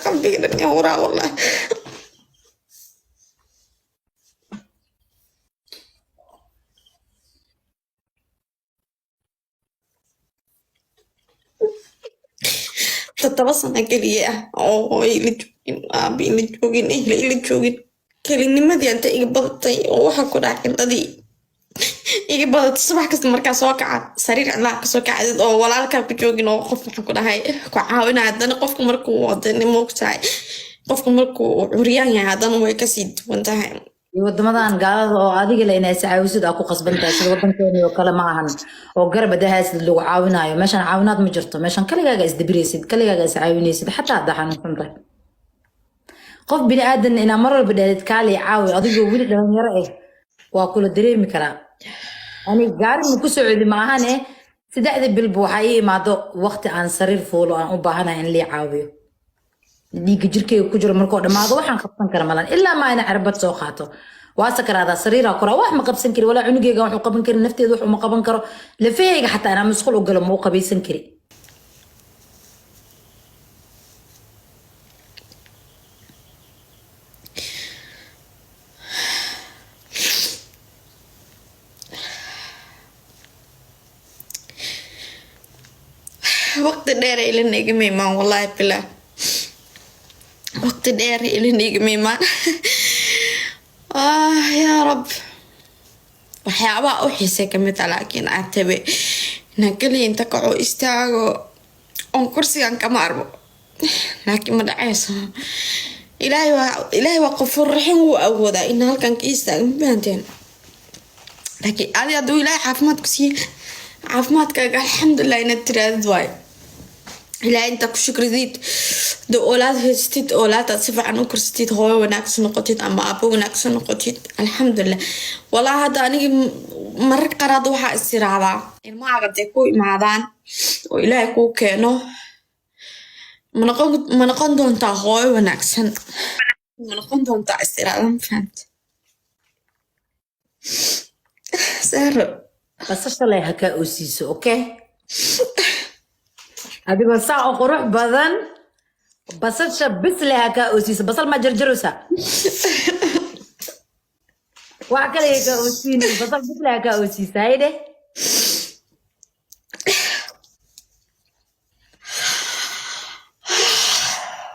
Qalbiga dhan yaa waraa, wallahi. 7 sano keliya ah oo hooyo ila joogin, aaba ila joogin, ehla ila joogin, kelinimadii inta iga badatay oo waxa ku dhaca cindadii iga badatay. Subax kasta markaa soo kaca, sariir cidlaa kasoo kacdid oo walaalkaa ku joogin oo qof, maxaan ku dhahay, ku caawinaya. Haddana qofka markuu wadani, moogtahay, qofka markuu curyaan yahay haddana way kasii duwan tahay. Iyo wadamadan gaalada oo adiga le inaa iscaawisid aa ku qasban tahay, sida wadankeeni oo kale ma ahan oo garab adahaasid lagu caawinayo. Meeshan caawinaad ma jirto. Meeshan kaligaaga isdabiraysid, kaligaaga iscaawinaysid, xataa haddaa xanuunsan tahay. Qof bini aadan inaa mar walba dheelid kaali caawi, adigoo weli dhalinyaro ah, waa kula dareemi karaa. Ani gaari ma ku socodi ma ahane, 3da bilba waxaa ii imaado waqti aan sariir fuulo, aan u baahanahay in lii caawiyo. Dhiigga jirkeyga ku jiro markuu dhammaado, waxaan qabsan kara malan ilaa maa ina cirbad soo qaato. Waa sakaraadaa, sariiraa koraa, wax ma qabsan kari, walaa cunugeyga wax u qaban karin, nafteeda wax uma qaban karo, lafaheyga xataa inaa musqul u galo ma u qabaysan kari. Waqti dheer ilin igama imaan, wallahi bilah, waqti dheer ilin igama imaan. Ah, yaa Rab, waxyaabaha u xiisay kamid ah, laakiin aan tabe inaan kaliya inta kaco istaago oon kursigan kama arbo, laakiin ma dhacayso. Ilaahay waa qafuur raxiim, wuu awoodaa in halkan ka istaago, ma fahanteen? Laakiin adi hadduu Ilaahay caafimaad ku siiye, caafimaadkaaga alxamdulilah inaad tiraadid waayo. Ilaahay intaa ku shukridid de, oolaad haystid, oolaadaad si fiican u korsatid, hooyo wanaagsan noqotid ama aabo wanaagsan noqotid, alxamdulilah. Walaa hadda anigi mararka qaar hadda waxaa is tiraahdaa, ilmahaaga dee ku imaadaan oo Ilaahay kuu keeno, ma noqon doontaa hooyo wanaagsan, ma noqon doontaa, is tiraahdaa, ma fahamte, Saro? Basasha leh ha kaa oosiiso, okay? Adigoo saa oo qurux badan, basasha bis leh ha kaa oosiiso. Basal maa jarjaraysaa? Wax kale ha kaa oosiinin, basal bis leh ha kaa oosiisa. Haydhe.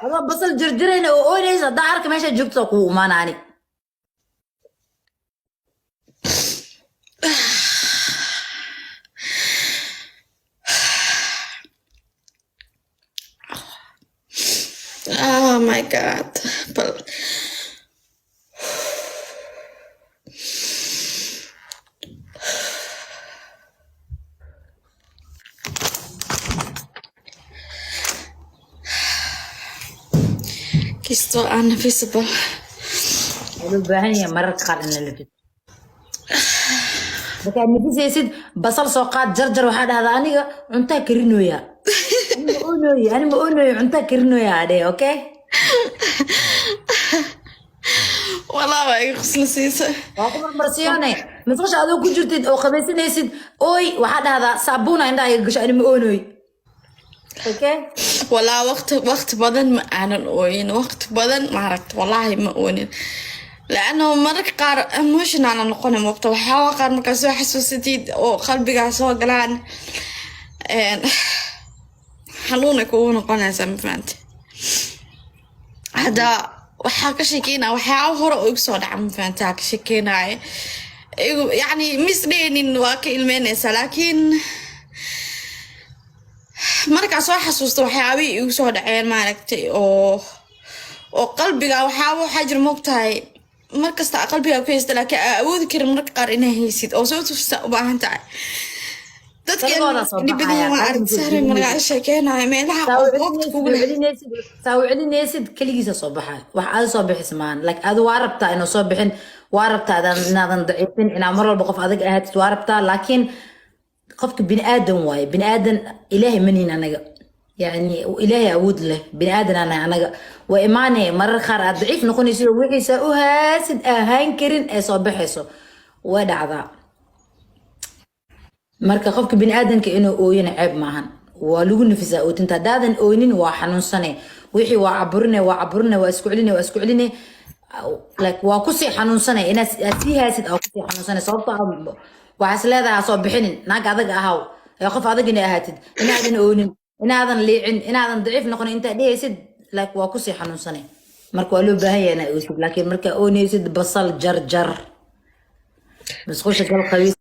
Adoo basal jarjarayna oo oynaysa haddaa arka, meesha joogto kuu imaanaani. Oh my God. Bal kastoo aan nafisable. Waxaa loo baahan yahay mararka qaar in la nafiso. Markaad nafisaysid, basal soo qaad, jarjar. Waxaa dhahdaa, "Aniga cuntaa karinooya, anima oonooye, anima oonooye, cuntaa karinooya," adhe, okay? Walaa waa iga qosla siisa. Waa ku marmarsiyoone. Musqusha adoo ku jirtid oo qabaysanaysid, ooy, waxaa dhahdaa, "Saabuuna indhaha iga gasho, anima oonooy," okay? Walaa waqti badan ma aanan ooyin, waqti badan maaragta, wallaahi ma oonin, laano mararka qaar emotional noqona, moogta, waxyaaba qaar markaa soo xasuusatid oo qalbigaa soo galaan, xanuunay kugu noqonaysaa, ma fahamte? Hadda waxaa ka sheekeynaya waxyaaba hore oo igu soo dhaca, ma fahamte, ka sheekeynaya igu, yacni misdheenin waa ka ilmeynaysaa, laakiin markaa soo xasuusta waxyaabihii igu soo dhaceen, maaragtay, oo qalbiga waxyaaba waxaa jira, moogtahay, markasta aa qalbiga ku haysta, laakiin aa awoodi karin mararka qaar inaa haysid oo soo tusta u baahan tahay. Dalgooda soo Dadka baxaya, dhibadiin waa aragti sahray markaa sheekeynayo meelaha oo waqti kugu leh. Saa u celinaysid, keligiisa soo baxay. Wax aada soo bixis maahan, like adu waa rabtaa inuu soo bixin, waa rabtaa inaadan daciifin, inaa mar walba qof adag ahaatid waa rabtaa, laakiin qofka bini aadan waaye. Bini aadan Ilaahay manihin anaga, yani Ilaahay awood leh, bini aadan anahay anaga. Waa imaanaya marar qaar aad daciif noqonaysid oo wixiisa u haasid ahaan karin ee soo baxayso, way dhacdaa. Marka qofka bini aadanka inuu ooyana ceeb maahan, waa lagu nafisaa ootinta. Haddaadan ooynin, waa xanuunsane. Wixii waa caburine, waa caburine, waa isku celine, waa isku celine, like waa kusii xanuunsanay inaad aad sii haysid, aa kusii xanuunsanay, sababtoo ah waxaa is leedahay ha soo bixinin, naag adag ahaw, ee qof adag inay ahaatid, inaadan oonin, inaadan liicin, inaadan daciif noqonin intaad dhehaysid, like waa kusii xanuunsanay. Marka waa loo baahan yahay inaad oosid, laakiin markaa oonaysid basal jar jar, musqusha gal, qabiis,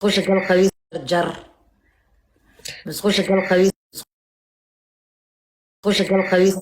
musqusha gal, qabiis jar, musqusha gal, qabiis, musqusha gal, qabiis.